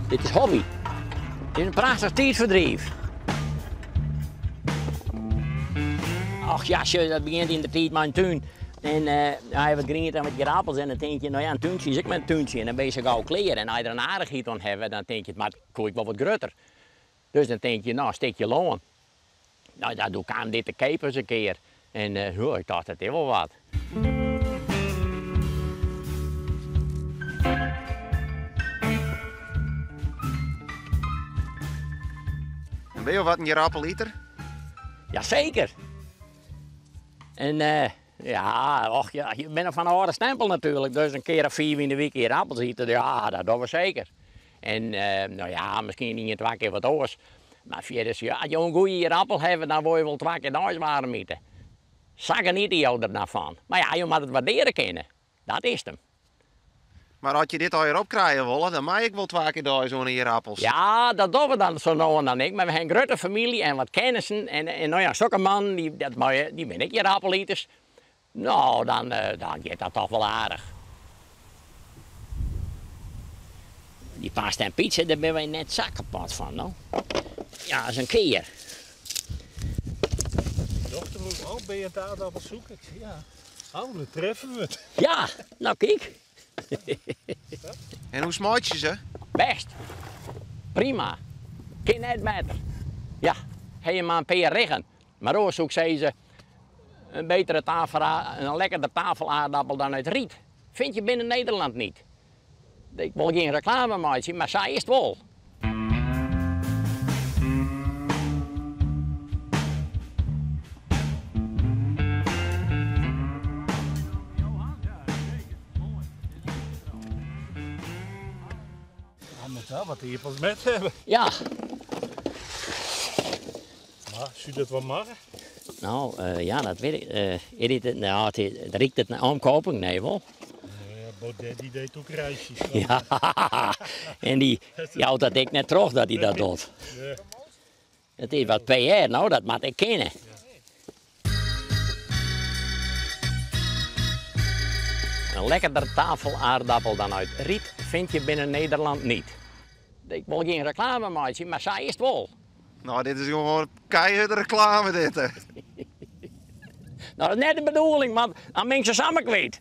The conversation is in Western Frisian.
Dit is hobby. Dit is in prachtich tiidferdriif. Och ja, sjoch, dat begjint yn de tiid mei in tún. En uh, je wat griente en wat ierappels en dan tink je, no ja, in túntsje is ek mar in túntsje. En dan binne je sa gau klear. En as je der in aardichheid oan hawwe, dan tink je, it moat koe ek wol wat grutter. Dus dan tink je, no, in stikje lân. No, ja, doe kaam dit te keap ris in kear. En uh, ik tocht, dat is wol wat. En binne jo wat in ierappeliter? Jaseker. En uh, ja, och, ja, je binne fan de âlde stempel natuerlik, dus in kear of fiif yn de wike ierappels ite, ja, dat dogge we seker. En uh, no ja, miskien ien, twa kear wat oars. Mar fierders, ja, as jo in goede ierappel hawwe, dan wolle je wol twa kear deis waarm ite. Sa geniete jo der dan fan. Mar ja, jo moatte it waardearje kinne. Dat is it him. Mar as je dit allegear opkrije wolle, dan mei ik wol twa kear deis oan de ierappels. Ja, dat dogge we dan sa no en dan ek, mar we ha in grutte famylje en wat kennissen en, en no ja, sokke mannen, dy, dat meie, dy binne ek ierappeliters. No, dan, dan giet dat toch wol aardich. Dy pasta en pizza, dêr binne wy net sa kapot fan, no. Ja, ris in kear. Dochter roept, oh, ben je het aardappel zoeken? Ik zeg, ja. Oh, dan treffen we het. Ja, no kyk. En hoe smeitsje se? Bêst. Prima. Kin net better. Ja, ha je mar in pear riggen. Mar oars soe ik sizze, in betere tafel, in lekkerder tafelaardappel dan uit Ried vind je binnen Nederland niet. Ik wol gjin reklame meitsje, mar sa is it wol. We moeten wel wat ierdappels met hebben. Ja. Maar, zie dat wel mar? No, uh, ja, dat wit ik. Uh, is dit, nou, it, it riekt it nei omkoping? Nee, wol? Ja, Baudet die deed ook reisjes. Ja, en dy jout dat ek net troch dat hy dat docht. Ja. It is wat PR, no, dat moat ek kinne. Een lekkerder tafelaardappel dan uit Ried vind je binnen Nederland niet. Ik wol gjin reklame meitsje, mar sa is it wol. No, dit is gewoan keiharde reklame dit. No, dat is net de bedoeling, want dan bin ik se samar kwyt.